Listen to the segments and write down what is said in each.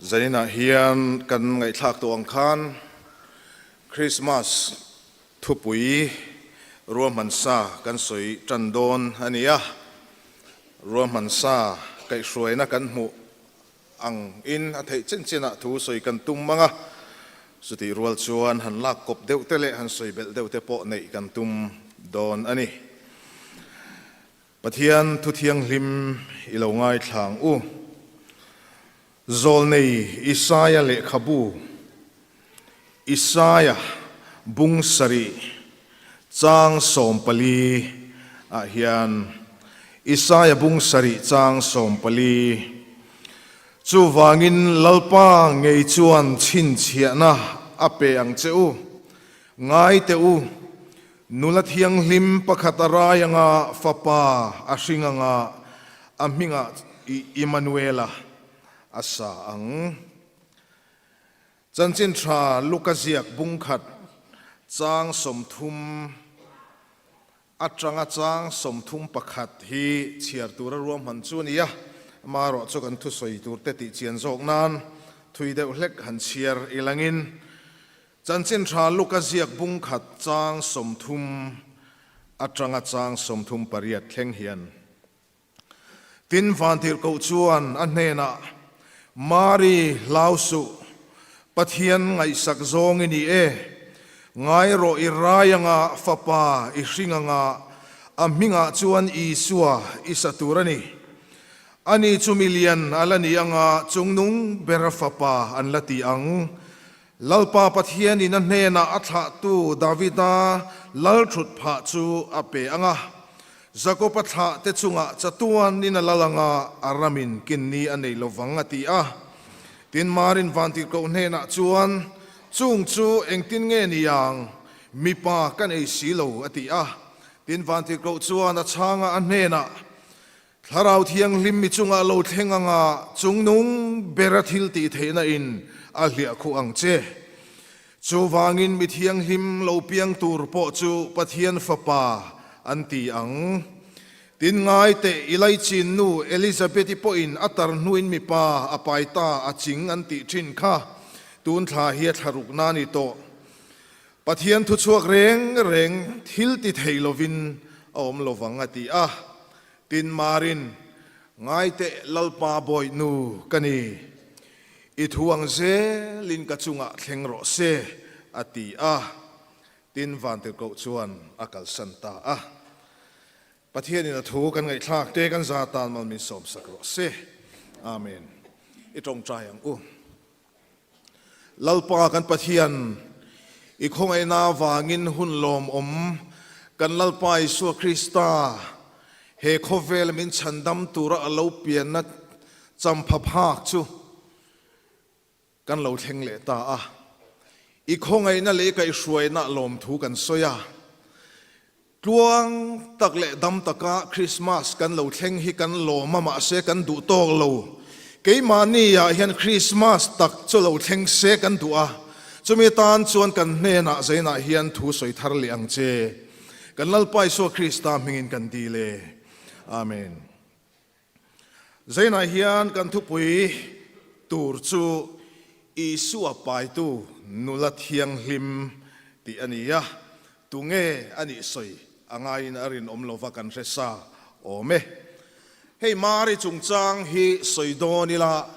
Zaninah hian kan ngaihthlak tawh ang khan Krismas thupui ruahman sa kan sawi tan dawn a ni a. Ruahman sa kaihhruaina kan hmuh ang in a theih chin chinah thu sawi kan tum mang a, chutih rual chuan han lak kawp deuh te leh han sawi belh deuh te pawh neih kan tum dawn a ni. Pathian thu thianghlim i lo ngaithla ang u. Zawlnei Isaia lehkhabu, Isaia bung sarih chang 14 ah hian, Isaia bung sarih chang 14, Chuvangin Lalpa ngei chuan chhinchhiahna a pe ang che u, ngai teh u, nula thianghlim pakhat a rai anga fapa a hring anga a hmingah Immanuela a sa ang. Chanchin tha Luka ziak bung khat chang 30 atanga chang 31 hi chhiar tura ruahman chu a ni a, amaherawh chu kan thusawi turte tih chian zawk nan thui deuh hlek han chhiar ilangin Chanchin tha Luka ziak bung khat chang 30 atanga chang 38 thleng hian Tin, vantirhkoh chuan a hnenah, Mari, hlau suh, Pathian ngaihsak zawng i ni e. Ngai rawh i rai anga fapa i hring anga a hmingah chuan Isua i sa tur a ni. Ani chu milian a la ni anga chungnung bera fapa an la ti ang. Lalpa Pathianin a hnenah a thlahtu Davida lal thut phah chu a pe ang a, Jakoba thlah te chungah chatuanin a lal ang a, a ramin kinni a nei lo vang, a ti a. Tin, Marin vantirhkoh hnenah chuan, Chung chu engtin nge ni ang? Mipa ka nei si lo, a ti a. Tin, vantirhkoh chuan a chhanga a hnenah, Thlarau Thianghlim mi chungah lo thleng anga chungnung bera thil tih theihna in a hliah khuh ang che. Chuvangin mi thianghlim lo piang tur pawh chu Pathian Fapa an ti ang. Tin ngai teh i laichin nu Elizabeth-i pawhin a tar hnuin mipa a pai ta a ching an tih thin kha tun thla hi a thla rukna a ni tawh. Pathian thuchhuak reng reng thil ti thei lovin a awm lovang a ti a. Tin Marin, Ngai teh Lalpa bawihnu ka ni, i thu ang zelin ka chungah thleng rawh se, a ti a. Tin Vantirhkoh chuan a kalsan ta a. Pathianin a thu kan ngaihthlak te kan za tan mal min sawmsak rawh se. Amen. I tawngtai ang u. Lalpa kan Pathian, i khawngaihna avangin hun lawmawm kan Lalpa Isua Krista he khawvel min chhandam tura a lo pianna champha phak chu kan lo thleng leh ta a. I khawngaihna leh i kaihhruaina lawmthu kan sawi a. Tluang tak leh dam taka Krismas kan lo thleng hi kan lawm a, mahse kan duh tawk lo. Keimahni ah hian Krismas tak chu lo thleng se kan duh a, chumi tan chuan kan hnenah zainah hian thu sawi thar leh ang che. Kan Lalpa Isua Krista hmingin kan dil e. Amen. Zainah hian kan thupui tur chu Isua paitu nula thianghlim tih a ni a, tunge a nih sawi a ngaiin a rinawm lova kan hre sa awm e. Hei Mari chungchang hi sawi dawn ila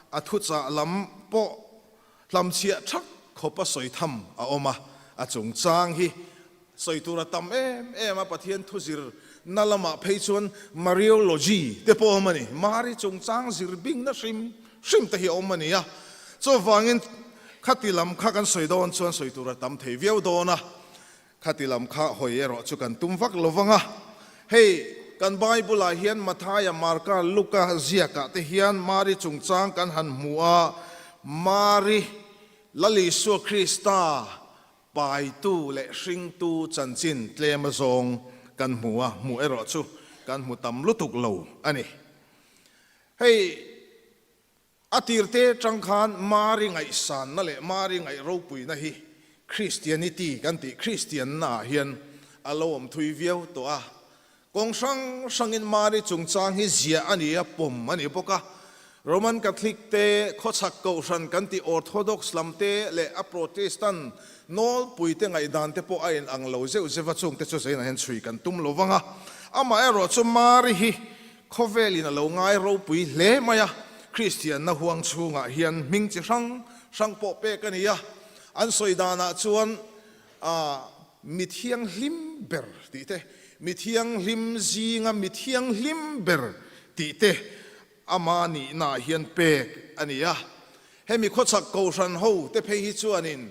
a thuchah lam pawh hlamchhiah thak khawpa sawi tham a awm a, a chungchang hi Sawi tur a tam em em a, Pathian thu zir na lamah phei chuan Mariology te pawh a awm a ni. Mari chungchang zir bingna hrim hrim te hi a awm a ni a. Chuvangin khati lam kha kan sawi dawn chuan sawi tur a tam thei viau dawn a, khati lam kha hawi erawh chu kan tum vak lo vang a. Hei kan Bible ah hian Mathaia, Marka, Luka ziakah te hian Mari chungchang kan han hmu a, Mari Lal Isua Krista Paitu leh hringtu chanchin tlem azawng kan hmu a, hmuh erawh chu kan hmu tam lutuk lo a ni. Hei a tirte atang khan Mari ngaihsanna leh Mari ngaih ropuina hi Christianity kan tih Kristianna ah hian a lo awm thui viau tawh a. Kawng hrang hrangin Mari chungchang hi ziah a ni a, pawm a ni bawk a. Roman Catholic te, khawchhak kohhran kan tih Orthodox lam te leh a Protestant nawlpui te ngaihdan te pawh a in ang lo zeuh zeuh a, chung te chu zainah hian chhui kan tum lo vang a. Amaherawh chu Mari hi khawvel in a lo ngai ropui hle mai a, Kristianna huang chhungah hian hming chi hrang hrang pawh pek a ni a, an sawi danah chuan a mi thianghlim ber tih te, mi thianghlim zinga mi thianghlim ber tih te ama nihnaah hian pek a ni a. Hemi khawchhak kohhran ho te phei hi chuanin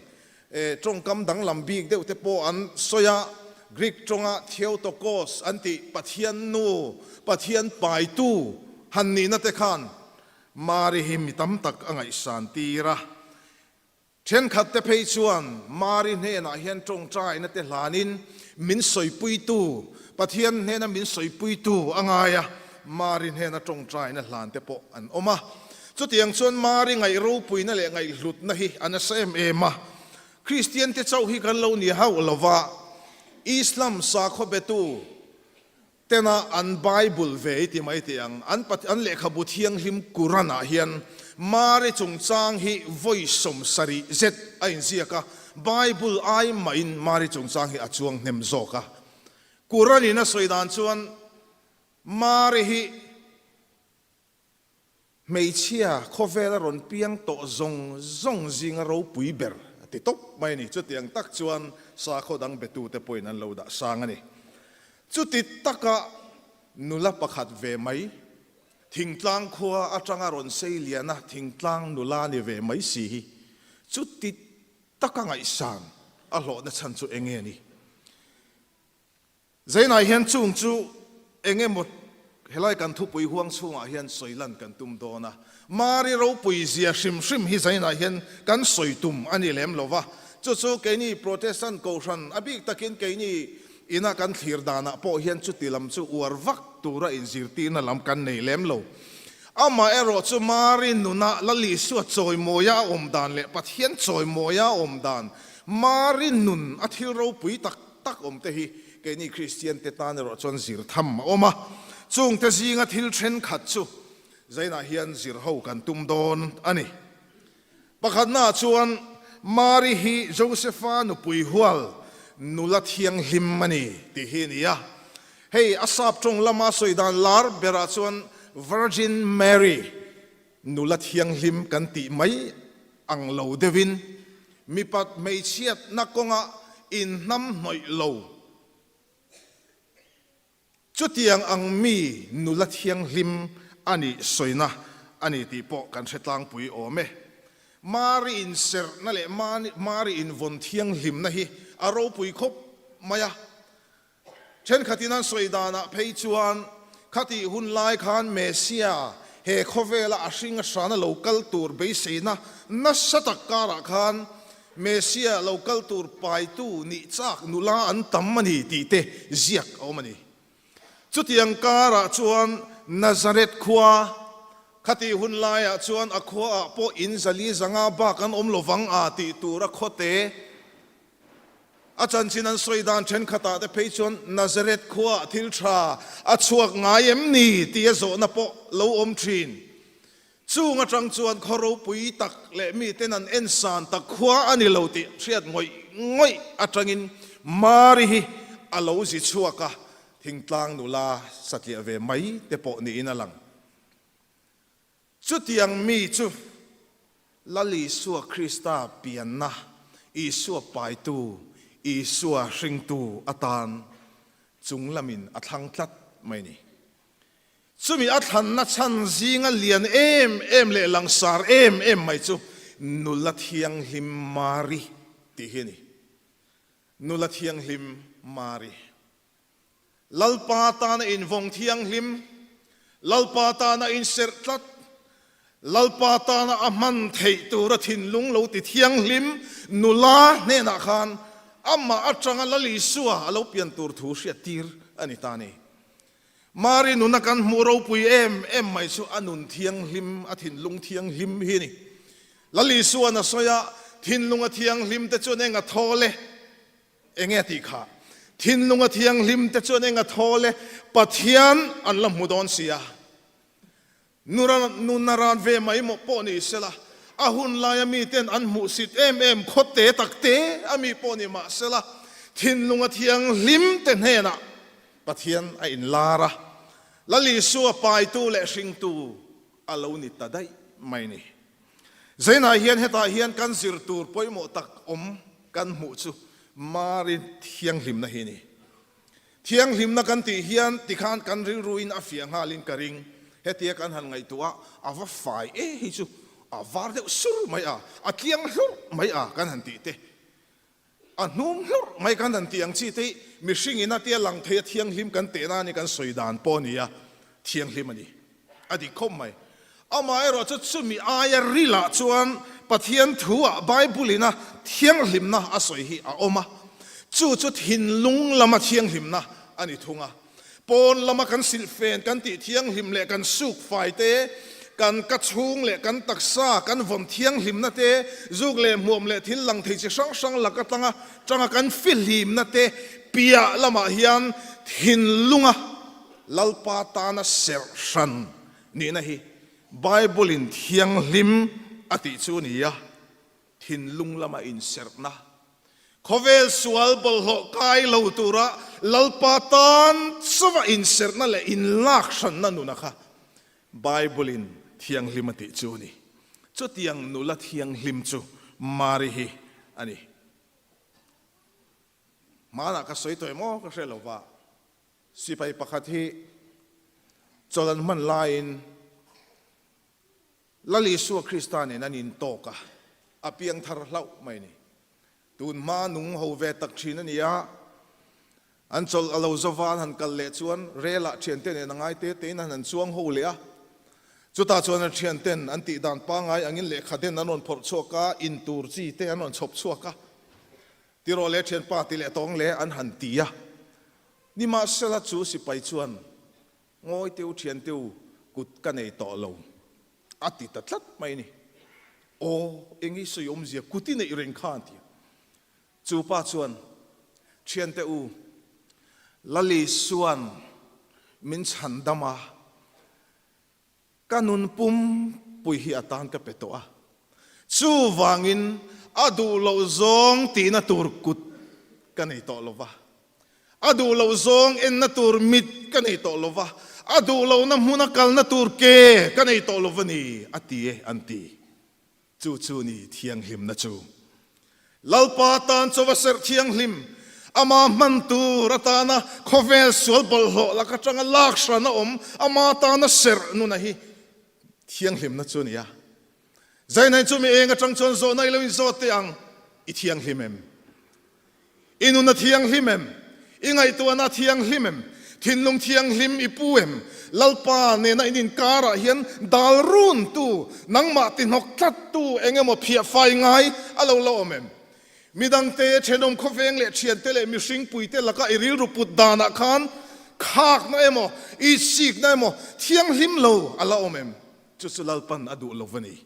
tawngkam danglam bik deuh te pawh an sawi a, Greek tawnga Theotokos an tih Pathian nu, Pathian paitu han nihna te khan Mari hi mi tam tak a ngaihsan tir a. Thenkhat te phei chuan Mari hnenah hian tawngtaina te hlanin min sawipuitu, Pathian hnena min sawipuitu a ngai a, Mari hnena tawngtaina hlan te pawh an awm a. Chutiang chuan Mari ngaih ropuina leh ngaihhlutna hi a nasa em em a. Kristian te chauh hi kan lo ni hauh lova, Islam sakhaw betu, Tena an Bible ve i ti mai teh ang, an an lehkhabu thianghlim Quran ah hian Mari chungchang hi vawi 70 zet a inziak a, Bible ai mahin Mari chungchang hi a chuang hnem zawk a. Quran in a sawi dan chuan Mari hi Hmeichhia khawvela rawn piang tawh zawng zawng zinga ropui ber a ti tawp mai a ni. Chutiang tak chuan sakhaw dang betute pawhin an lo dah sang a ni. Chuti taka nula pakhat ve mai, thingtlang khua atanga rawn sei liana thingtlang nula ni ve mai si hi chuti taka ngaihsan a hlawhna chhan chu enge ni? Zainah hian chung chu eng emaw helai kan thupui huang chhungah hian sawi lan kan tum dawn a. Mari ropui zia hrim hrim hi zainah hian kan sawi tum a ni lem lo va. Chu chu keini Protestant kohhran a bik takin keini ina kan thlir danah pawh hian chuti lam chu uar vak tura inzirtirna lam kan nei lem lo. Amaherawh chu Mari nuna Lal Isua chawimawia a awm dan leh Pathian chawimawia a awm dan, Mari nun a thil ropui tak tak awm te hi keini Kristian te tan erawh chuan zir tham a awm a, chung te zinga thil thenkhat chu zainah hian zir ho kan tum dawn a ni. Pakhatnaah chuan Mari hi Josepha nupui hual nula thianghlim a ni tih hi a ni a, hei a sap tawng lama sawi dan lar berah chuan Virgin Mary Nula thianghlim kan tih mai ang lo deuhin mipat hmeichhiatna kawnga inhnamhnawih lo. Chutiang ang mi nula thianghlim a nih sawina a ni tih pawh kan hre tlangpui awm e. Mari inserhna leh Mari invawn thianghlimna hi a ropui khawp mai a. Thenkhatin an sawi danah phei chuan khatih hun lai khan Messia he khawvela a hring a hrana lo kal tur beiseina nasa tak karah khan Messia lo kal tur paitu nih chak nula an tam a ni tih te ziak a awm a ni. Chutiang karah chuan Nazareth khua khatih hun laiah chuan a khuaah pawh in zali zanga bak an awm lovang a tih tura khawte A chanchin an sawi dan thenkhatah te phei chuan Nazareth khuaah thil tha a chhuak ngai em ni tih a zawhna pawh lo awm thin. Chung atang chuan khaw ropui tak leh miten an ensan tak khua a ni lo tih hriat ngawih ngawih atangin Mari hi a lo zi chhuak a, thingtlang nula satliah ve mai te pawh niin a lang. Chutiang mi chu Lal Isua Krista pianna, Isua paitu, Isua hringtu atan chung lamin a thlang tlat mai ni. Chumi a thlanna chhan zinga lian em em leh langsar em em mai chu Nula Thianghlim Mari tih hi a ni. Nula Thianghlim Mari. Lalpa tana invawng thianghlim, Lalpa tana inserh tlat, Lalpa tana a hman theih tura thinlung lo ti thianghlim nula hnenah khan amah atanga Lal Isua a lo pian tur thu hriattir a ni ta a ni. Mari nuna kan hmuh ropui em em mai chu a nun thianghlim, a thinlung thianghlim hi a ni. Lal Isua'n a sawi a, Thinlunga thianghlim te chuan eng a thawl e? Enge a tih kha? Thinlunga thianghlim te chuan eng a thawl e? Pathian an la hmu dawn si a. Nuna ran ve mai mawh pawh ni sela, a hun laia miten an hmuhsit em em khawte takte a mi pawh ni mah sela, thinlunga thianghlim te hnenah Pathian a inlar a, Lal Isua paitu leh hringtu a lo ni ta daih mai ni. Zainah hian hetah hian kan zir tur pawimawh tak awm kan hmuh chu Mari thianghlimna hi a ni. Thianghlimna kan tih hian tikhan kan rilruin a fiah nghalin ka ring. Hetia kan han ngaihtuah a, a va fai e hi chu a var deuh sur mai a, a tliang hlurh mai a kan han tih te, a hnum hlurh mai kan han tih ang chi te hi mihringin a tia lang thei a thianghlim kan tehna a ni kan sawi dan pawh a ni a, thianghlim a ni. A dik khawp mai. Amaherawhchu chumi aia rilah chuan Pathian thuah Bible-ina thianghlimna a sawi hi a awm a, chu chu thinlung lama thianghlimna a ni thung a. Pawn lama kan silhfen kan tih thianghlim leh kan suk fai te, kan ka chhung leh kan taksa kan vawn thianghlimna te, zuk leh hmuam leh thil lang thei chi hrang hrang lak atanga tanga kan fihlimna te piah lamah hian thinlunga Lalpa tana serh hran nihna hi Bible-in thianghlim a tih chu a ni a, thinlung lama inserhna, khawvel sual bawlhhlawh kai lo tura Lalpa tan chauha inserhna leh inlak hranna nuna kha Bible-in thianghlim a tih chu a ni. Chutiang nula thianghlim chu Mari hi a ni. Hmanah ka sawi tawh em aw ka hre lo va. Sipai pakhat hi chawlh an hman laiin Lal Isua Krista nen an intawk a, a piangthar hlauh mai a ni. Tun hma nung ho ve tak thin a ni a, an chawlh a lo zova an han kal leh chuan relah thiante nen a ngai te tein an han chuang ho leh a. Chutah chuan a thianten an tih dan pangngai angin lehkha den an rawn phawrh chhuak a, in tur chi te an rawn chhawp chhuak a. Ti rawh le thianpa ti leh tawng le an han ti a. Nimahsela chu sipai chuan, Ngawi teu thian teu, kut ka nei tawh lo, a ti ta tlat mai a ni. Aw, eng i sawi awmzia kut i neih reng kha an ti a. Chu pa chuan, Thiante u, Lali suan min chhan dam a, Ka nun pum pui hi a tan ka pe tawh a, chuvangin a duh loh zawng tihna tur kut ka nei tawh lo va, a duh loh zawng enna tur mit ka nei tawh lo va, a duh lohna hmuna kalna tur ke ka nei tawh lo va ni, a ti e, an ti. Chu chu ni thianghlimna chu. Lalpa tan chaw a serh thianghlim, ama hman tur atana khawvel sual bawlhhlawh lak atanga lak hran a awm, ama tana serh nuna hi thianghlimna chu a ni a. Zainai chu mi eng atang chuan zawhna i lo inzawt teh ang, i thianghlim em? I nun a thianghlim em? I ngaihtuahna a thianghlim em? Thinlung thianghlim i pu em? Lalpa nena in inkarah hian dal runtu, nangmah tihnawk tlattu eng emaw phiahfai ngai a lo la awm em? Midangte, thenawm khawveng leh thiante leh mihring puite laka i rilru put danah khan khakna emaw, itsikna emaw thianghlim lo a la awm em? Chu chu Lalpan a duh lo va ni.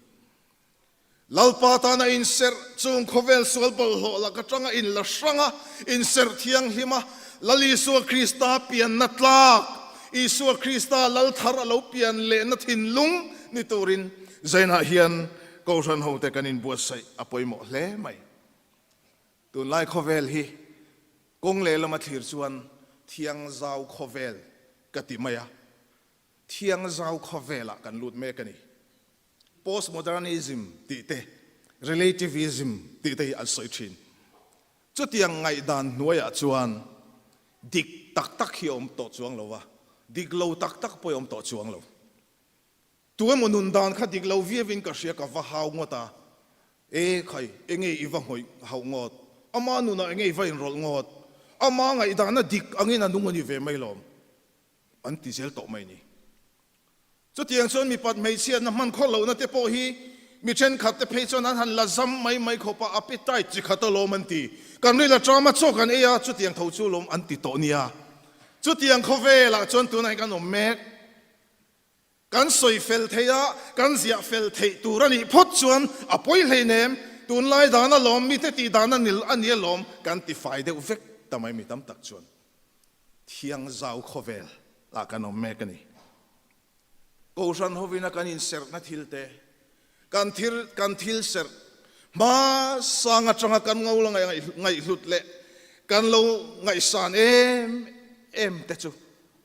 Lalpa tana inserh chung khawvel sual bawlhhlawh lak atanga inla hrang a, inserh thianghlim a, Lal Isua Krista pianna tlak, Isua Krista Lal thar a lo pian lehna thinlung ni turin Zainah hian Kohhran hote kan inbuatsaih a pawimawh hle mai. Tunlai khawvel hi kawng lehlama thlir chuan thiangzau khawvel ka ti mai a, thiangzau khawvelah kan lut mek a ni. Postmodernism tih te, relativism tih te hi an sawi thin. Chutiang ngaihdan hnuaiah chuan dik tak tak hi a awm tawh chuang lo va, dik lo tak tak pawh hi a awm tawh chuang lo. Tu emaw nun dan kha dik lo viauin ka hria ka va hau ngawt a, E khai, enge i va ngawih hauh ngawt? Ama nunah enge i va inrawlh ngawt? Ama ngaihdana dik angin a nung a ni ve mai lawm. An ti zel tawh mai ni. Chutiang chuan mipat hmeichhiatna hman khaw lohna te pawh hi mi thenkhat te phei chuan an han la zam mai mai khawp a, appetite chi khat alawm an ti. Kan ril a ṭam a, chaw kan ei a, chutiang tho chu lawm an ti tawh nia. Chutiang khawvelah chuan tunah hian kan awm mek. Kan sawi fel theih a, kan ziah fel theih tur a nih phawt chuan a pawi hleinem, tunlai dan alawm, mite tih dan a ni alawm kan ti fai deuh vek ta mai mi tam tak chuan. Thiangzau khawvel ah kan awm mek a ni. Kohhran hovina kan inserhna thil te, kan thil kan thil serh hma sang atanga kan ngo la ngaihhlut leh kan lo ngaihsan em em te chu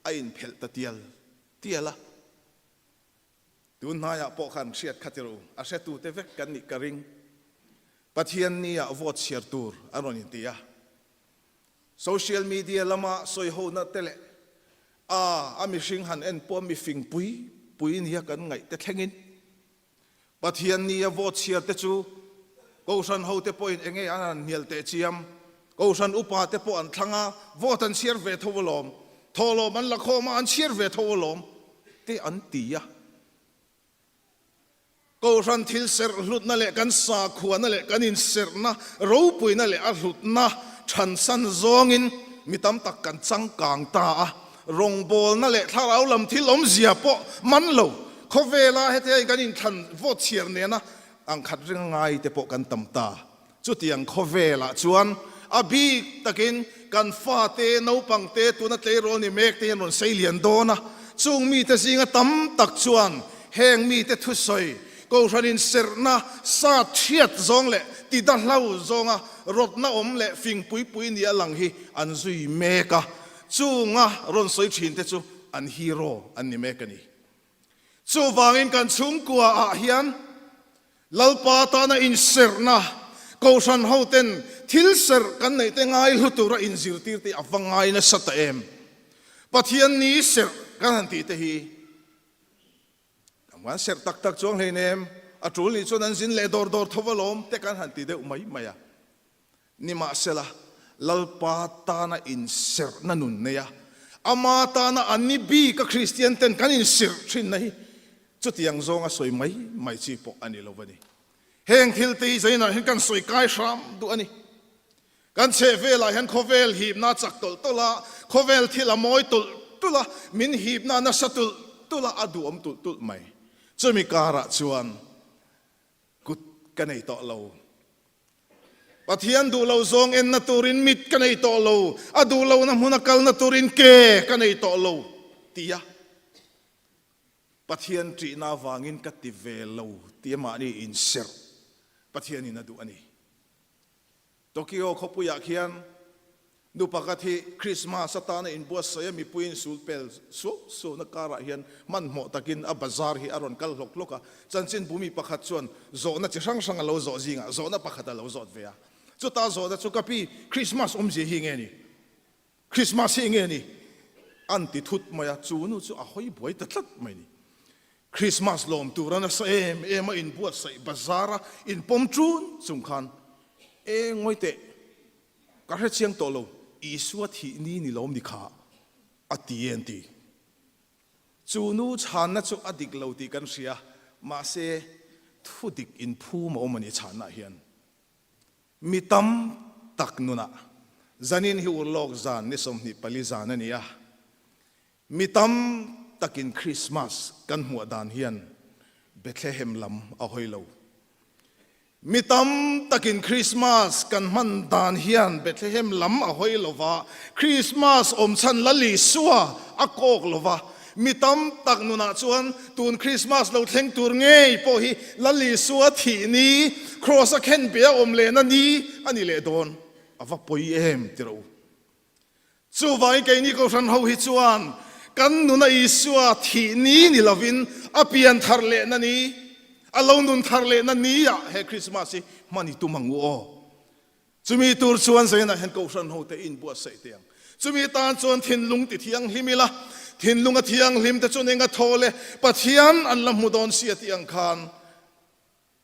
a inphelh ta tial tial a. Tun hnaiah pawh khan hriat kha ti ru, a hretute vek kan nih ka ring. Pathian nia vote chhiar tur an rawn inti a. Social media lama sawihona te leh a a mihring han en pawh mi fing pui pui nia kan ngaih te thlengin Pathian nia vote chhiar te chu Kohhran hote pawhin enge an han hnial teh chiam. Kohhran upa te pawh an thlang a, vote an chhiar ve tho alawm. Thawhlawm an la khawm a, an chhiar ve tho alawm te an ti a. Kohhran thil serh hlutna leh kan sakhuana leh kan inserhna ropuina leh a hlutna thansan zawngin mi tam tak kan changkang ta a, rawngbawlna leh thlarau lam thil awmzia pawh man lo. Khawvela hetiangin kan inthlan vote chhiar nena ang khat ring ngai te pawh kan tam ta. Chutiang khawvelah chuan a bik takin kan fate, naupangte, tuna tleirawl ni mek te hian rawn sei lian dawn a. Chung mite zinga tam tak chuan heng mite thusawi, Kohhran inserhna, sat hriat zawng leh tida hlau zawnga rawtna awm leh fing pui pui nia lang hi an zui mek a. Chunga rawn sawi thin te chu an hero an ni mek a ni. Chuvangin kan chhungkua ah hian Lalpa tana inserhna, Kohhran hoten thil serh kan neih te ngai hlu tura inzirtir te a va ngai nasa ta em? Pathian ni serh kan han tih te hi kan van serh tak tak chuang hleinem, a tul nih chuan an zin leh dawr dawr tho alawm te kan han ti deuh mai mai a. Nimahsela, Lalpa tana inserhna nun nei a, Ama tana an ni bik a Kristian ten kan inserh thinna hi chutiang zawnga sawi mai mai chi pawh a ni lo a ni. Heng thil te hi zainah hian kan sawi kai hram duh a ni. Kan chhehvelah hian khawvel hipna a chak tawlh tawlh a, khawvel thil a mawi tulh tulh a, min hipna a nasa tulh tulh a, a duhawm tulh tulh mai. Chumi karah chuan kut ka nei tawh lo. Pathian duh lo zawng enna turin mit ka nei tawh lo, a duh lohna hmuna kalna turin ke ka nei tawh lo, tia Pathian ṭihna avangin ka ti ve lo tia mahni inserh Pathianin a duh a ni. Tokyo khawpuiah khian Nu pakhat hi Krismas atana inbuatsaih a mipuiin sul pel suau suauna karah hian hmanhmawh takin a bazar hi a rawn kal hlawk hlawk a. Chanchinbu mi pakhat chuan zawhna chi hrang hrang a lo zawh zingah zawhna pakhat a lo zawt ve a. Chuta zawhna chu, Ka pi, Krismas awmzia hi nge ni? Krismas hi nge ni? An ti thut mai a, chu nu chu a hawi buai ta tlat mai ni. Krismas lawm tura nasa em em a inbuatsaih bazara inpawm ṭun chung khan, E ngawi teh, Ka hre chiang tawh lo, Isua thih ni ni lawm ni kha a ti e an ti. Chu nu chhanna chu a dik lo tih kan hria, mahse thu dik inphum a awm a ni chhanna ah hian. Mi tam tak nunah zanin hi urlawk zan ni 24 zan a ni a, mi tam takin Krismas kan hmuah dan hian Bethlehem lam a hawi lo. Mi tam takin Krismas kan hman dan hian Bethlehem lam a hawi lo va, Krismas awm chhan Lal Isua a kawk lo va. Mi tam tak nunah chuan tun Krismas lo thleng tur ngei pawh hi Lal Isua thih ni, Kraws a khen pe a awm lehna ni a ni leh dawn. A va pawi em ti rawh u. Chuvangin keini Kohhran ho hi chuan kan nuna Isua thih ni ni lovin a pian thar lehna ni, a lo nun thar lehna ni-ah he Krismas hi hman i tum ang u aw. Chumi tur chuan zainah hian Kohhran hote i inbuatsaih teh ang. Chumi tan chuan thinlung ti thianghlim ila, thinlung a thianghlim te chuan eng a thaw le, Pathian an la hmu dawn si a tih ang khan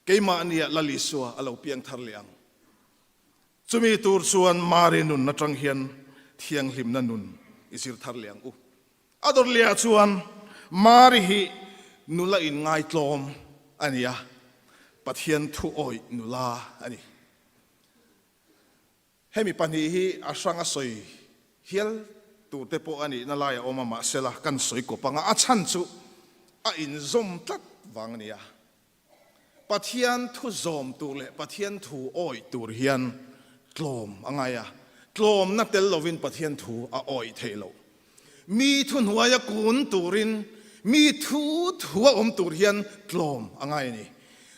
Keimahnia Lal Isua a lo piang thar leh ang. Chumi tur chuan Mari nun atang hian thianghlimna nun i zir thar leh ang u. A dawrliah chuan Mari hi nula inngaitlawm a ni a, Pathian thu awih nula a ni. Hemi pahnih hi a hrang a sawi hial tur te pawh a nihna lai a awm a, mahsela kan sawi kawp anga a chhan chu a inzawm tlat vang a ni a. Pathian thu zawm tur leh Pathian thu awih tur hian tlawm a ngai a, tlawmna tel lovin Pathian thu a awih theih loh. Mi thuhnuaia kun turin, Mi thu thua awm tur hian tlawm a ngai a ni.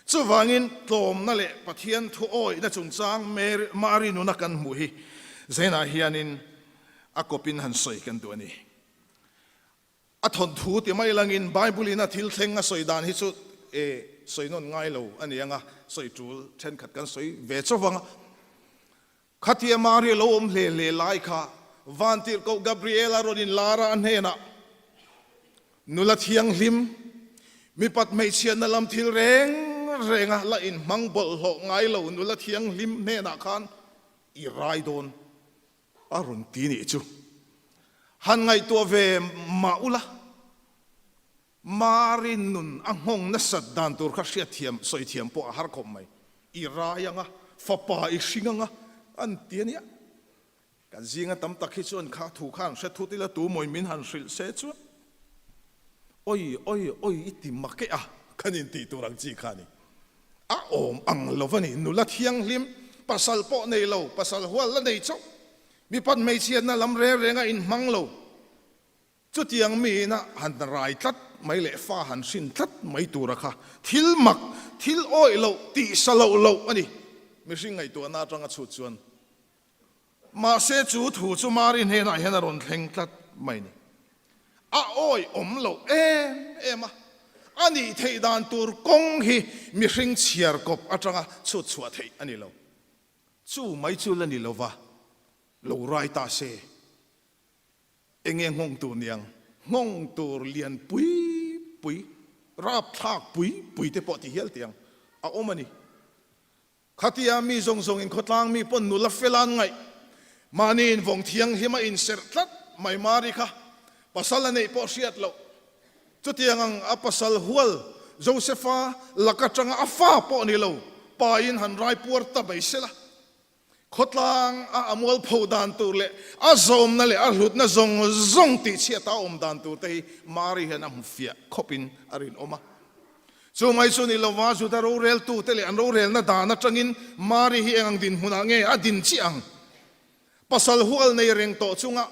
Chuvangin tlawmna leh Pathian thu awihna chungchang Mari nuna kan hmuh hi Zainah hianin a kawpin han sawi kan duh a ni. A thawnthu ti mai langin Bible-in a thil thleng a sawi dan hi chu e sawi nawn ngai lo a ni ang a, sawi tul thenkhat kan sawi ve chauh vang a. Khatia Mari lo awm hle hle lai kha Vantirhkoh Gabriela rawn inlar a, a hnenah, Nula thianghlim, mipat hmeichhiatna lam thil reng renga la inhmang bawlhhlawh ngai lo nula thianghlim hnenah khan i rai dawn a rawn ti nih chu. Han ngaihtuah ve mah ula. Mari nun a nghawng nasat dan tur kha hriatthiam, sawithiam pawh a har khawp mai. I rai anga, fapa i hring anga an ti a nia. Kan zinga tam tak hi chuan kha thu khan hre thut ila tu mawi min han hrilh se chuan oi oi oi i ti mak e a kan intih tur ang chi kha a ni. A awm ang lo a ni. Nula thianghlim, pasal pawh nei lo, pasal hual la nei chauh, mipat hmeichhiatna lam reng renga inhmang lo, Chutiang miin a han rai tlat mai leh fa han hrin tlat mai tura kha thil mak, thil awih loh, tihsa loh loh a ni. Mihring ngaihtuahna atanga chhut chuan. Mahse chu thu chu Mari hnenah hian a rawn thleng tlat mai a ni. A awih awm loh em em a, a nih theih dan tur kawng hi mihring chhiar kawp atanga chhut chhuah theih a ni lo. Chu mai chu la ni lova, lo rai ta se. Enge nghawng tur niang? Nghawng tur lian pui pui, rapthlak pui pui te pawh ti hial tiang a awm a ni. Khatia mi zawng zawngin khawtlang mi pawn nula fel an ngaih, mahni invawng thianghlim a inserh tlat mai Mari kha pasal a neih pawh hriat loh. Chutiang ang a pasal hual Josefa lak atanga a fa pawh ni lo, pain han raipuar ta mai sela. Khawtlang a a mualpho dan tur leh a zawmna leh a hlutna zawng zawng tihchhiat a awm dan tur te hi Mari hian a hmu fiah khawpin a rinawm a. Chu mai chu ni lova Juda roreltute leh an rorelna dan atangin Mari hi eng ang dinhmunah nge a din chiah ang? Pasal hual nei reng tawh chunga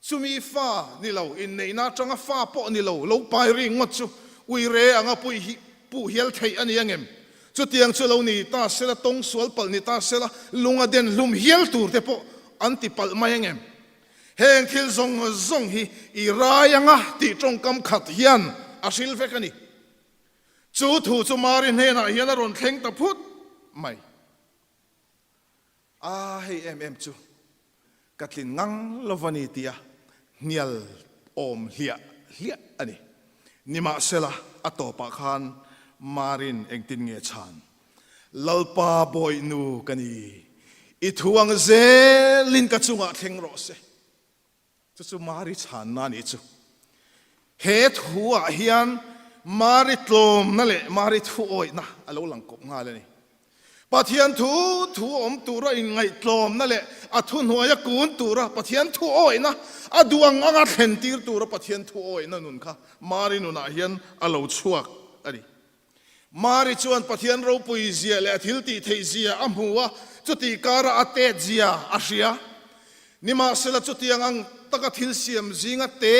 Chumi fa ni lo, inneihna atanga fa pawh ni lo, lo pai ri ngawt chu uire anga pui hi puh hial theih a ni angem? Chutiang chu lo ni ta sela, tawng sual palh ni ta sela, lung a den hlum hial tur te pawh an ti palh mai angem? Heng thil zawng zawng hi i rai anga tih tawngkam khat hian a hril vek a ni. Chu thu chu Mari hnenah hian a rawn thleng ta phut mai. A, hei em em chu ka tlin ngang lo va ni tia hnial awm hliah hliah a ni. Nimahsela, a tawpah khan Marin engtin nge chhan? Lalpa bawihnu ka ni, i thu ang zelin ka chungah thleng rawh se. Chu chu Mari chhanna a nih chu. He thuah hian Mari tlawmna leh Mari thuawihna a lo lang kawp nghal a ni. Pathian thu thu awm tura inngaihtlawmna leh a thuhnuaia kun tura Pathian thuawihna, a duh ang anga thlen tir tura Pathian thuawihna nun kha Mari nunah hian a lo chhuak a ni. Mari chuan Pathian ropui zia leh a thil tih theih zia a hmu a, chutih karah a tet zia a hria. Nimahsela chutiang ang taka thil siam zinga te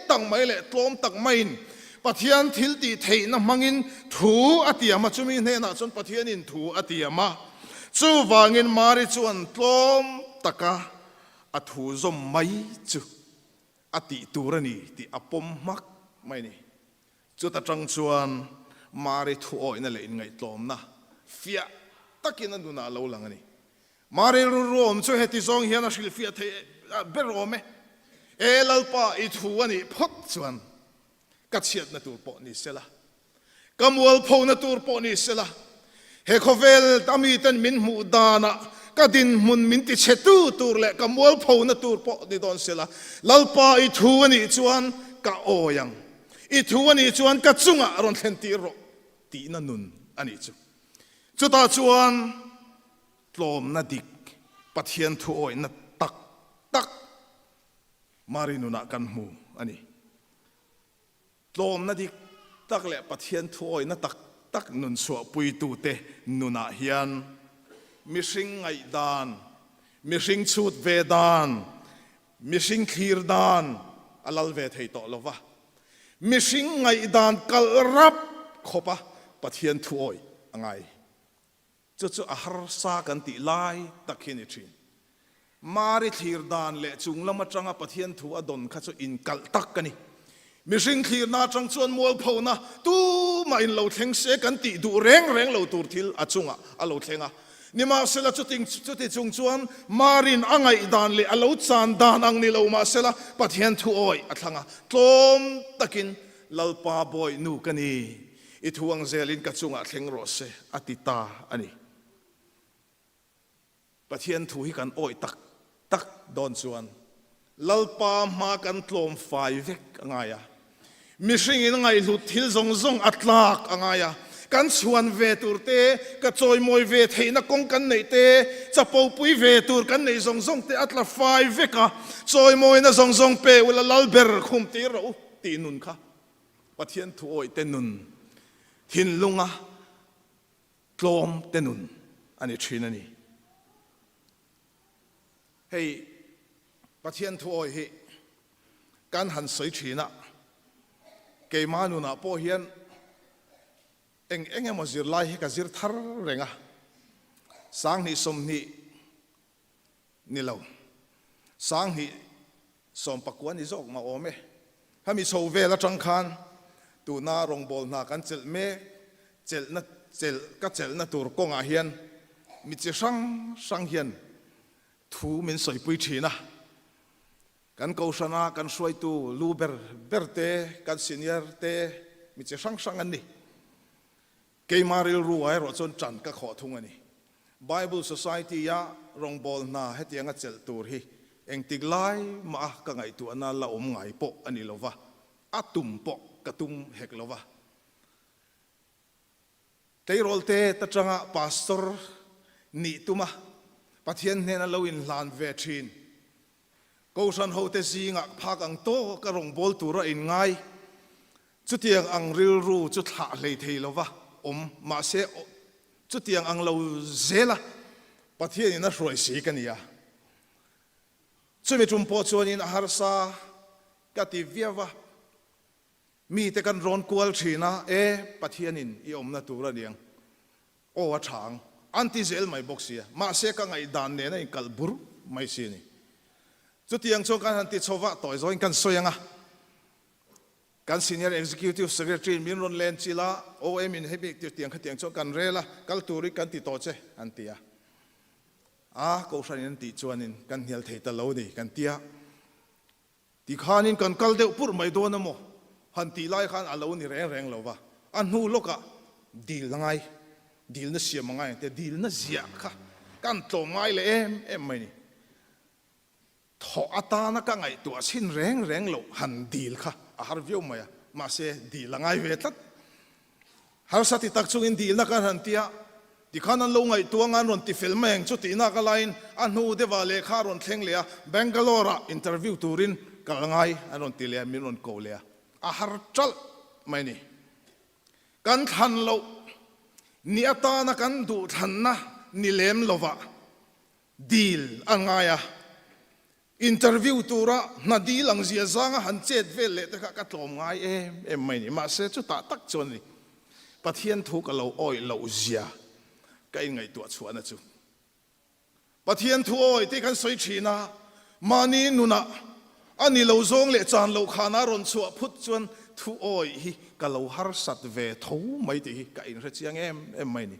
tak mai leh tlawm tak maiin Pathian thil tih theihna hmangin thu a tiam a, chumi hnenah chuan Pathianin thu a tiam a. Chuvangin Mari chuan tlawm taka a thu zawm mai chu a tih tur a ni tih a pawm hmak mai a ni. Chuta tang chuan Mari thuawihna leh inngaihtlawmna fiah takin a nunah a lo lang a ni. Mari rilruawm chu heti zawng hian a hrilhfiah theih ber awm e, E Lalpa, i thu a nih phawt chuan ka chhiatna tur pawh ni sela, ka mualphona tur pawh ni sela, he khawvel a miten min hmuh danah ka dinhmun min tichhetu tur leh ka mualphona tur pawh ni dawn sela, Lalpa, i thu a nih chuan ka awi ang. I thu a nih chuan ka chungah rawn thlen tir rawh tihna nun a nih chu. Chutah chuan tlawmna dik, Pathian thu awihna tak tak Mari nunah kan hmu a ni. Tlawmna dik tak leh Pathian thu awihna tak tak nun chhuahpuitute nunah hian mihring ngaihdan, mihring chhut ve dan, Mihring thlir dan a lal ve thei tawh lo va. Mihring ngaihdan kalh rap khawpa Pathian thu awih a ngai. Chu chu a harsa kan tih lai tak hi a ni thin. Mari thlir dan leh chung lam atanga Pathian thu a dawn kha chu inkalh tak a ni. Mihring thlirna atang chuan mualphona tumah in lo thleng se kan tih duh reng reng lo tur thil a chungah a lo thleng a. Nimahsela chuti chung chuan Marin a ngaihdan leh a lo chan dan ang ni lo mahsela Pathian thu awih a thlang a, tlawm takin Lalpa bawi nu ka ni, i thu ang zelin ka chungah thleng rawh se a ti ta a ni. Pathian thu hi kan awih tak tak dawn chuan Lalpa hma kan tlawm fai vek a ngai a, mihringin ngaihhlut thil zawng zawng a tlak a ngai a, kan chhuan ve tur te, ka chawimawi ve theihna kawng kan neih te, chapopui ve tur kan neih zawng zawng te a tla fai vek a, chawimawina zawng zawng pe ula lal ber khum tir rawh u tih nun kha Pathian thu awih te nun thinlunga tlawm te nun a ni thin a ni. Hei Pathian thu awi hi kan han sawi thin a, keimah nunah pawh hian eng eng emaw zirlai hi ka zir thar reng a, 2020 ni lo, 2019 ni zawk mah awm e. Hemi chho vel atang khan tuna rawngbâwl hna kan chelh mek, chelhna chelh ka chelhna tur kawngah hian mi chi hrang hrang hian thu min sawipui thin a. Kan Kohhrana kan hruaitu lu ber ber te, kan senior te mi chi hrang hrang an ni. Keimah rilru ah erawh chuan ṭan ka khawh thung a ni. Bible Society-a rawngbâwl hna hetianga chelh tur hi engtik lai mah a ka ngaihtuahna la awm ngai pawh a ni lo va, a tum pawh ka tum hek lo va. Tleirawl te atanga pastor nih tuma Pathian hnena lo inhlan ve ṭhin Kohhran hote zingah phak ang tawka rawngbâwl tura inngai. Chutiang ang rilru chu thlah hlei thei lova awm mahse chutiang ang lo zela Pathianin a hruai si ka ni a. Chumi tum pawh chuanin a harsa ka ti viau va, mite kan rawn kual thin a, e, Pathianin i awmna tur a niang. Aw a tha ang, an ti zel mai bawk sia, mahse ka ngaihdan nen a inkalh bur mai si a ni. Chutiang chuan kan han ti chho vah tawi zawhin kan sawi ang a, kan Senior Executive Secretary min rawn len chilh a, OM in hemi tiang khatiang chuan kan rel a, kal turin kan ti tawh che, an ti a. A, Kohhranin an tih chuanin kan hnial thei ta lo ni, kan ti a. Tikhanin kan kal deuh purh mai dawn a maw? Han tih lai khan a lo ni reng reng lo va, a hnu lawkah dil a ngai, dilna siam a ngai ang te, dilna ziah kha kan tlawm ngai leh em em mai ni. Thawh atana ka ngaihtuah chhin reng reng loh han dil kha a har viau mai a, mahse dil a ngai ve tlat. Harsa ti tak chungin dilna kan han ti a, tikhan an lo ngaihtuah anga an rawn ti fel mai ang chu tihna ka laiin a hnu deuhah lehkha a rawn thleng leh a, Bangalore-ah interview turin kal ngai an rawn ti leh a, min rawn ko leh a, a har ṭalh mai a ni. Kan thlan loh ni atana kan duhthlanna ni lem lovah dil a ngai a, Interview tura hna dil ang zia zanga han chet vel leh te kha ka tlawm ngai em em mai ni. Mahse chutah tak chuan ni Pathian thu ka lo awih loh zia ka inngaihtuah chhuahna chu. Pathian thu awih tih kan sawi thin a, mahni nunah a ni lo zawng leh chan loh khana rawn chhuah phut chuan thu awih hi ka lo harsat ve tho mai tih hi ka inhre chiang em em mai ni.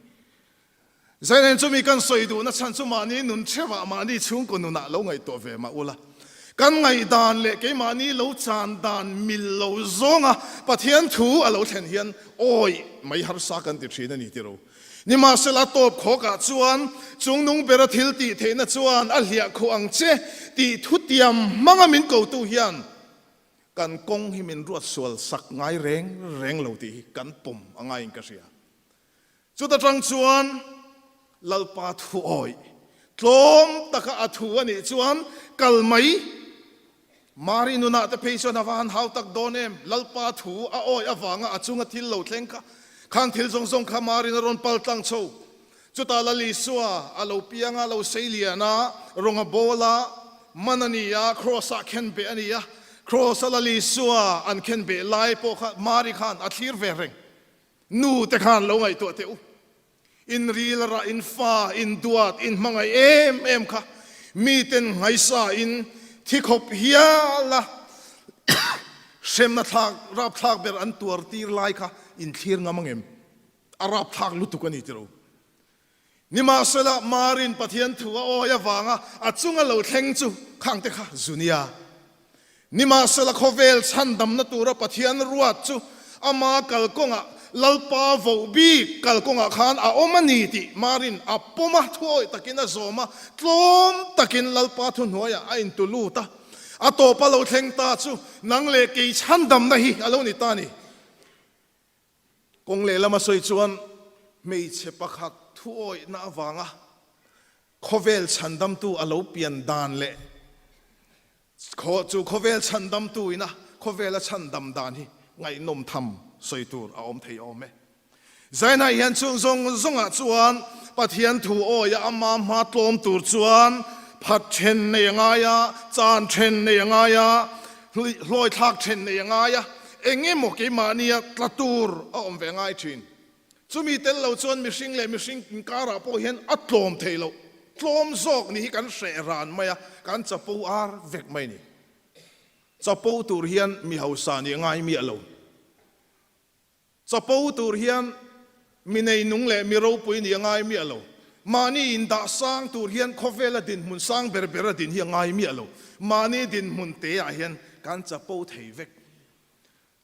Zainen chumi kan sawi duhna chhan chu mahni nun theuhah mahni chhungkaw nunah lo ngaihtuah ve mah ula. Kan ngaihdan leh keimahni lo chan dan mil lo zawnga Pathian thu a lo thlen hian awi mai harsa kan ti thin a ni tiro. Nimahsela tawp khawkah chuan chungnung bera thil tih theihna chuan a hliah khuh ang che tih thutiam hmanga min kotu hian kan kawng hi min ruat sual sak ngai reng reng lo tih hi kan pawm a ngaiin ka hria. Chuta tang chuan Lalpa thu awih tlawm taka a thu a nih chuan kal mai. Mari nunah te phei chuan a va han hau tak dawn em? Lalpa thu a awih avanga a chunga thil lo thleng kha, khang thil zawng zawng kha Marin a rawn pal tlang chho. Chutah Lal Isua a lo piang a, lo sei lian a, rawng a bawl a, man a ni a, Kraws-ah khen beh a ni a. Kraws-a Lal Isua an khen beh lai pawh kha Mari khan a thlir ve reng. Nu te khan lo ngaihtuah teh u. In ril rah, in fa, in duat, in hmangaih em em kha miten nghaisa in thi khawp hial a hremna thlak rapthlak ber an tuar tir lai kha in thlir ngam angem? A rapthlak lutuk a ni tiro. Nimahsela Marin Pathian thu a awi avanga a chunga lo thleng chu khangte kha zu nia. Nimahsela khawvel chhandamna tura Pathian ruat chu ama kalkawngah Lalpa voh bik kalkawngah khan a awm a ni tih Marin a pawm a, thuawih takin a zawm a, tlawm takin Lalpa thuhnuaiah a intu lut a. A tawpa lo thleng ta chu nang leh kei chhandamna hi a lo ni ta a ni. Kawng lehlama sawi chuan hmeichhe pakhat thuawihna avanga khawvel chhandamtu a lo pian dan leh chu khawvel chhandamtu ina khawvela chhandam dan hi ngaihnawm tham sawi tur a awm thei awm e. Zainah hian chung zawng zawngah chuan Pathian thu awia ama hma tlawm tur chuan phat then nei a ngai a, chan then nei a ngai a, hlawithlak then nei a ngai a, eng emaw keimahnia tla tur a awm ve ngai thin. Chumi tel lo chuan mihring leh mihring inkarah pawh hian a tlawm thei loh. Tlawm zawk ni hi kan hreh ran mai a, kan chapo ar vek mai ni. Chapo tur hian mi hausa nih a ngai miah lo. Chapo tur hian mi neinung leh mi ropui nih a ngai miah lo. Mahni indah sang tur hian khawvela dinhmun sang ber ber a din hi a ngai miah lo. Mahni dinhmun te ah hian kan chapo thei vek.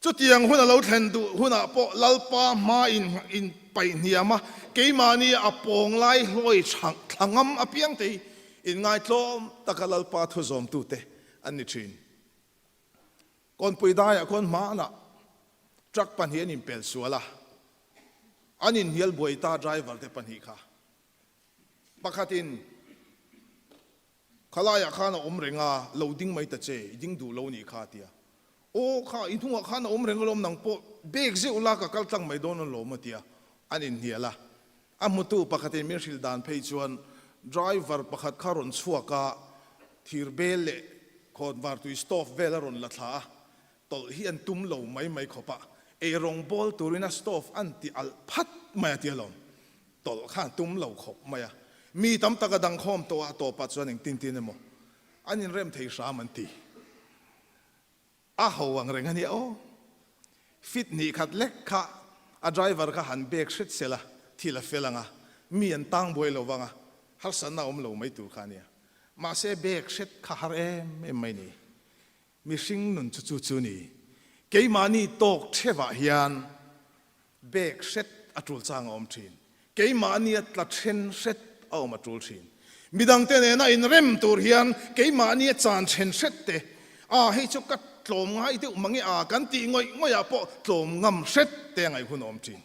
Chutiang hun a lo thlen duh hunah pawh Lalpa hma in in paih hniam a, keimahni a pawng lai hlawi thla ngam apiang te hi inngaitlawm taka Lalpa thu zawmtute an ni thin. Kawnpui daiah khawn hmanah truck pahnih an inpel sual a, an inhnial buai ta driver te pahnih kha. Pakhatin khalaiah khan a awm reng a, lo ding mai ta che, i ding duh lo nih kha a ti a. Aw kha, i hnungah khan a awm reng alawm nang pawh bag zeuh la ka kal tlang mai dawn alawm a ti a, an inhnial a. A hmutu pakhatin min hrilh dan phei chuan driver pakhat kha rawn chhuak a, thir bel leh khawnvar tui stove vel a rawn la thla a, tawlh hi an tum lo mai mai khawp a, eirawng bawl turin a stove an ti alh phat mai a ti alawm, tawlh kha an tum lo khawp mai a, mi tam tak a dang khawm tawh a, a tawpah chuan engtin tin emaw an inrem thei hram an ti. A ho ang reng a nia aw. Fit hnih khat lek kha a driver kha han bek hret sela thil a fel ang a, mi an tang buai lo vang a, harsatna a awm lo mai tur kha a nia. Mahse bek hret kha har em em mai ni. Mihring nun chu chu chu ni. Keimahni tawk thevah hian Bag hret a tul chang a awm thin. Keimahnia tla then hret a awm a tul thin. Midangte nena inrem tur hian keimahnia chan then hret te, a hei chu ka tlawm ngai deuh mange a kan tih ngawih ngawihah pawh tlawm ngam hret te a ngaih hun a awm thin.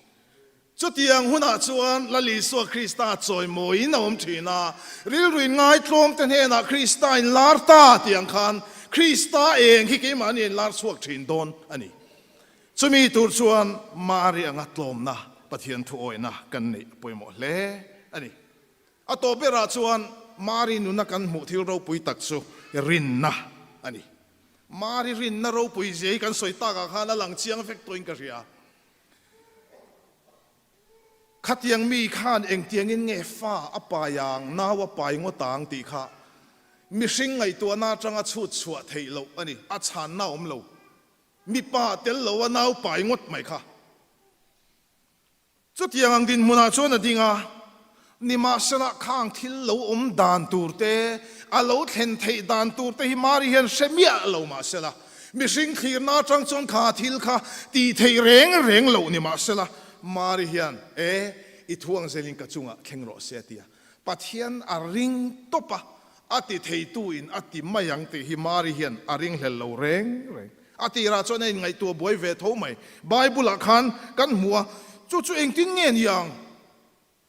Chutiang hunah chuan Lal Isua Krista chawimawiin a awm thin a, rilruin ngaitlawmte hnenah Krista inlar ta tih ang khan Krista eng hi keimahni inlar chhuak thin dawn a ni. Chumi tur chuan Mari anga tlawmna Pathian thuawihna kan neih a pawimawh hle a ni. A tawp berah chuan Mari nuna kan hmuh thil ropui tak chu rinna a ni. Mari rinna ropui zia hi kan sawi takah khan a lang chiang vek tawhin ka hria. Khatiang mi khan engtiangin nge fa a pai ang, nau a pai ngawt ang tih kha mihring ngaihtuahna atanga chhut chhuah theih loh a ni, a chhanna a awm lo. Mipa tel lo a nau pai ngawt mai kha. Chutiang ang dinhmunah chuan a ding a, nimahsela khang thil lo awm dan tur te, a lo thlen theih dan tur te hi Mari hian hre miah lo mahsela, mihring thlirna atang chuan kha thil kha tih theih reng reng loh nimahsela, Mari hian, E, i thuang zelin ka chungah thleng rawh se a ti a. Pathian a ring tawp a, A ti theitu in a ti mai ang tih hi Mari hian a ringhlel lo reng reng. A tirah chuan a inngaihtuah buai ve tho mai. Bible-ah khan kan hmu a, chu chu engtin nge ni ang?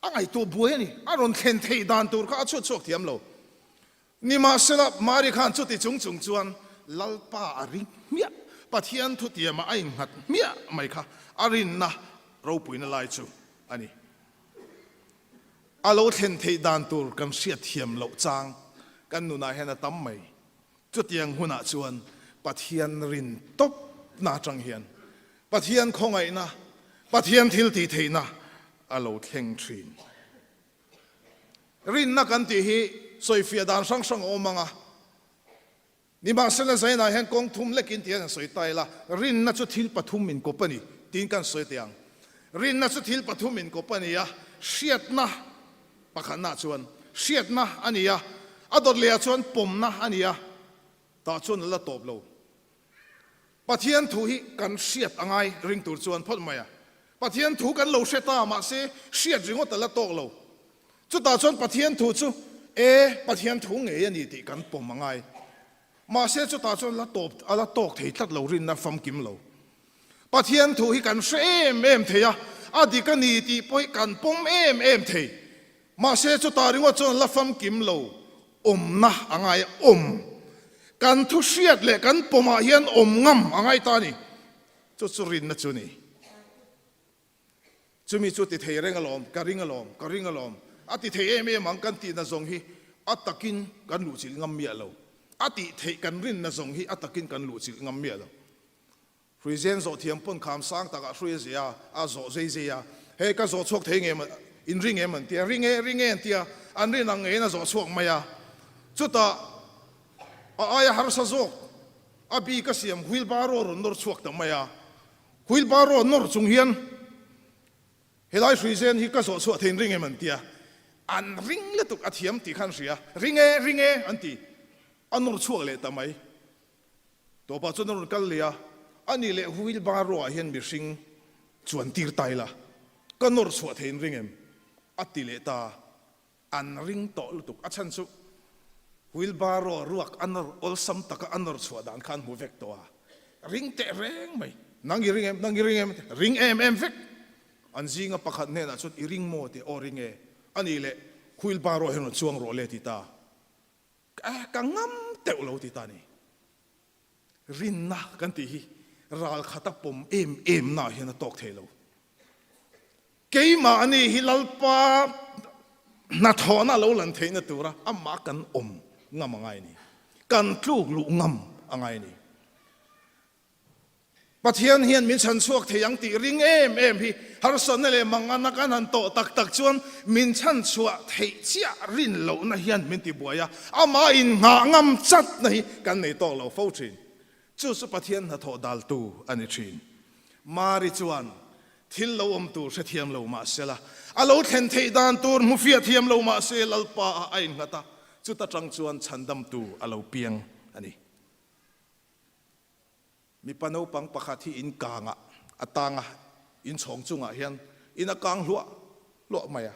A ngaihtuah buai a ni. A rawn thlen theih dan tur kha a chhuat chhuak thiam lo. Nimahsela, Mari khan chuti chung chung chuan Lalpa a ring hmiah, Pathian thutiamah a innghat hmiah mai kha a rinna ropuina lai chu a ni. A lo thlen theih dan tur kan hriat thiam loh chang kan nunah hian a tam mai. Chutiang hunah chuan Pathian rin tawpna atang hian Pathian khawngaihna, Pathian thiltihtheihna a lo thleng thin. Rinna kan tih hi sawifiah dan hrang hrang a awm ang a, nimahsela Zainah hian kawng thum lekin ti hian an sawi ta ila, rinna chu thil pathum inkawp a ni tiin kan sawi teh ang. Rinna chu thil pathum inkawp a ni a, hriatna pakhatnaah chuan hriatna a ni a, a dawt lehah chuan pawmna a ni a, tah chuan a la tawp lo. Pathian thu hi kan hriat a ngai ring tur chuan phawt mai a. Pathian thu kan lo hre ta mahse hriat ringawt a la tawk lo. Chutah chuan Pathian thu chu e Pathian thu ngei a ni tih kan pawm a ngai. Mahse chutah chuan la tawp a la tawk thei tlat lo rinna famkim lo. Pathian thu hi kan hre em em thei a, a dik a ni tih pawh hi kan pawm em em thei. Mahse chutah ringawt chuan la famkim lo awmna a ngai a, awm. Kan thu hriat leh kan pawmah hian awm ngam a ngai ta a ni. Chu chu rinna chu a ni. Chumi chu ti thei reng alawm, ka ring alawm, ka ring alawm. A ti thei em em ang kan tihna zawng hi a takin kan luhchilh ngam miah lo. A tih theih kan rinna zawng hi a takin kan luhchilh ngam miah lo. Hruizen zawh thiam pawn kham sang takah hrui a zia a, a zawh zei zei a. Hei ka zawh chhuak thei ngem, in ring em an ti a, ring e, ring e an ti a, an rin ang ngeiin a zawh chhuak mai a. Chutah a aia harsa zawk a bik a siam wheelbarrow rawn nawr chhuak ta mai a. Wheelbarrow nawr chung hian helai hruizen hi ka zawh chhuah thei in ring em an ti a, an ring lutuk a thiam tih kha an hria, ring e, ring e an ti, a nawr chhuak leh ta mai. Tawpah chuan a rawn kal leh a, a nih leh wheelbarrow ah hian mihring chuan tir ta ila, ka nawr chhuah thei in ring em? a ti leh ta, an ring tawh lutuk. A chhan chu wheelbarrow ruak a nawr awlsam taka a nawr chhuah dan kha an hmu vek tawh a, ring teh reng mai. Nang i ring em? Nang i ring em? Ring em em vek. An zinga pakhat hnenah chuan i ring maw? ti aw ring e. A nih leh wheelbarrow hian rawn chuang rawh le ti ta. Ka ngam teuh lo ti ta ni. Rinna kan tih hi ral khata pawm em em na hian a tawk thei lo. Keimah ani hi Lalpa hnathawhna lo lan theihna tura amah kan awm ngam a ngai ni. Kan tluk luh ngam a ngai ni. Pathian hian min chhan chhuak thei ang tih ring em em hi harsatna leh mangana kan han tawh tak tak chuan min chhan chhuah theih chiah rin lohna hian min ti buai a, amah inngah ngam chatna hi kan nei tawk lo fo thin. Chu chu Pathian hnathawh daltu a ni thin. Mari chuan thil lo awm tur hrethiam lo mah sela, a lo thlen theih dan tur hmufiah thiam lo mah se Lalpa ah a innghat a, chuta tang chuan chhandamtu a lo piang a ni. Mipa naupang pakhat hi in kangah a tang a, in chhawng chungah hian in a kang hluah hluah mai a.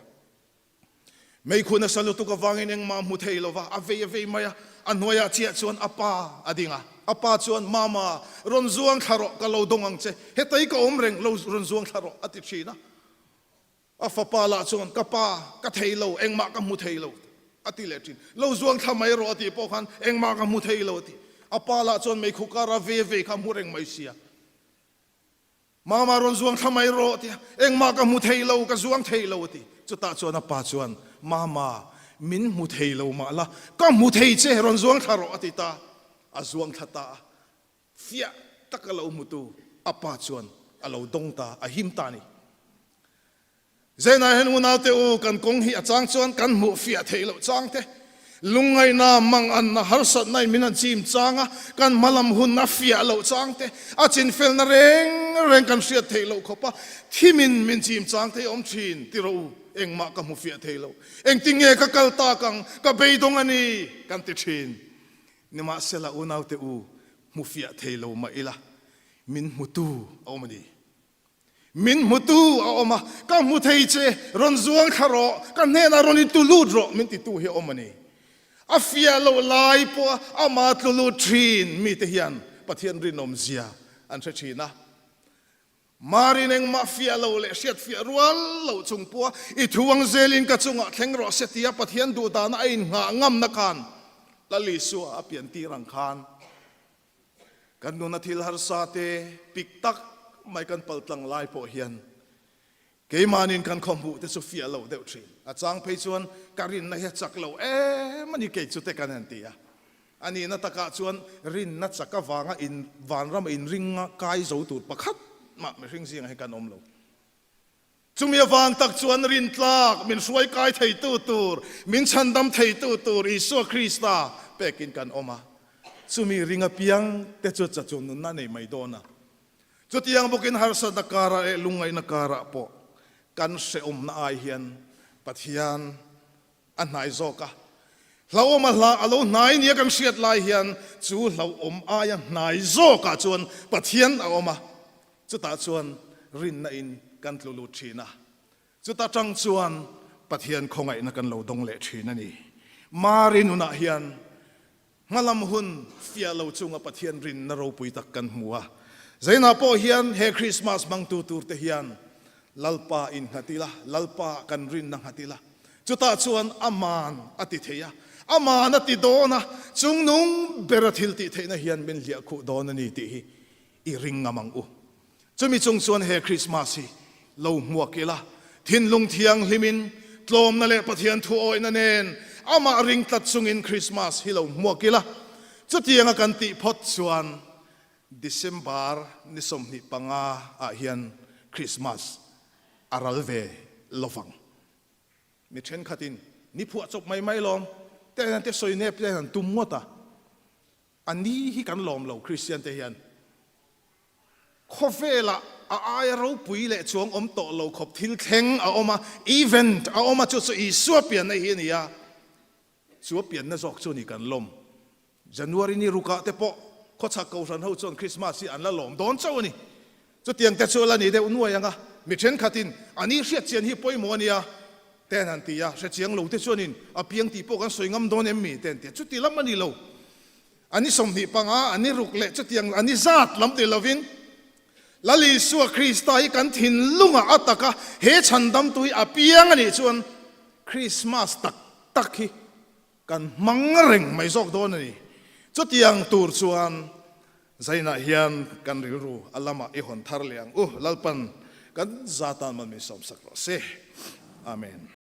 Meikhu nasa lutuk avangin engmah a hmu thei lo va, a vei a vei mai a, a hnuaiah chiah chuan a pa a ding a. A pa chuan, Mama, rawn zuang thla rawh, ka lo dawng ang che, hetai ka awm reng, lo rawn zuang thla rawh, a ti thin a. A fapa lah chuan, Ka pa, ka thei lo, engmah ka hmu thei lo, a ti leh thin. Lo zuang thla mai rawh a tih pawh khan, Engmah ka hmu thei lo, a ti. A pa lah chuan meikhu kara ve ve kha hmu reng mai sia. Mama rawn zuang thla mai rawh, a ti a. Engmah ka hmu thei lo, ka zuang thei lo, a ti. Chutah chuan a pa chuan, Mama, min hmu thei lo mah la, ka hmu thei che, rawn zuang thla rawh, a ti ta. A zuang thla ta a. Fiah taka lo hmutu a pa chuan a lo dawng ta, a him ta a ni. Zainah hian unaute u, kan kawng hi a chang chuan kan hmuh fiah theih loh chang te, lungngaihna, manganna, harsatna in min han chim chang a, kan hmalam hun a fiah loh chang te, a chinfelna reng reng kan hriat theih loh khawp a, thimin min chim chang te hi awm thin ti rawh u, engmah ka hmu fiah thei lo, engtinge ka kal tak ang, ka beidawng a ni, kan ti thin. Nimahsela unaute u, hmu fiah thei lo mah ila, min hmutu a awm a ni. Min hmutu a awm a, ka hmu thei che, rawn zuang thla rawh, ka hnenah rawn intu lut rawh, min titu hi a awm a ni. A fiah loh lai pawha ama tlu lut thin mite hian Pathian rinawmzia an hre thin a. Marin engmah fiah lo leh hriat fiah rual loh chung pawha i thu ang zelin ka chungah thleng rawh se tia Pathian duhdana a inngah ngamna khan Lal Isua a pian tir ang khan kan nuna thil harsa te pik tak mai kan paltlang lai pawh hian keimahnin kan khawhmuh te chu fiah lo deuh thin. A chang phei chuan ka rinna hi a chak lo em a ni kei chu te kan han ti a. A nihna takah chuan rinna chak avanga in vanrama inring kai zo tur pakhat mah mihring zingah hi kan awm lo. Chumi avang tak chuan rintlak min hruai kai theitu tur, min chhandam theitu tur Isua Krista pekin kan awm a. Chumi ring apiang te chu chachun nunna nei mai dawn a. Chutiang bawkin harsatna karah leh lungngaihna karah pawh kan hrehawmna ai hian Pathian a hnai zawk a. Hlauhawm a hla a lo hnai nia kan hriat lai hian chu hlauhawm aia hnai zawkah chuan Pathian a awm a, chutah chuan rinna in kan tlu lut thin a, chuta tang chuan Pathian khawngaihna kan lo dawng leh thin a ni. Mari nunah hian Hmalam hun fiah lo chunga Pathian rinna ropui tak kan hmu a. Zainah pawh hian he Krismas hmangtu turte hian Lalpa in nghat ila, Lalpa kan rinna nghat ila. Chutah chuan Aman a ti thei a, Aman a ti dawn a, chungnung bera thil tih theihna hian min hliah khuh dawn a ni tih hi i ring ngam ang u. Chumi chung chuan he Krismas hi lo hmuak ila, thinlung thianghlimin, tlawmna leh Pathian thuawihna nen amah ring tlat chungin Krismas hi lo hmuak ila. Chutianga kan tih phawt chuan December ni 25 ah hian Krismas a ral ve lovang. Mi thenkhatin ni phuah chawp mai mai lawm te hian te sawi nep te hian an tum ngawt a. A ni hi kan lawm lo Kristian te hian. Khawvelah a aia ropui leh chuang awm tawh lo khawp thil thleng a awm a, event a awm a, chu chu Isua pianna hi a ni a, chu a pianna zawk chu a ni kan lawm. January ni rukah te pawh khawchhak kohhran ho chuan Christmas hi an la lawm dawn chauh a ni. Chutiang te chu a la ni deuh nuai ang a, mi thenkhatin a ni hriat chian hi pawimawh a nia te an han ti a, hrechiang lo te chuanin a piang tih pawh kan sawi ngam dawn em mi te an ti a, chuti lam a ni lo. A ni 25, a ni ruk leh chutiang a ni zat lam ti lovin Lal Isua Krista hi kan thinlungah a taka he chhandamtu hi a piang a nih chuan Krismas tak tak hi kan hmang reng mai zawk dawn a ni. Chutiang tur chuan zainah hian kan rilru a lamah i hawn thar leh ang u. Lalpan kan zatan man min sawmsak rawh se. Amen.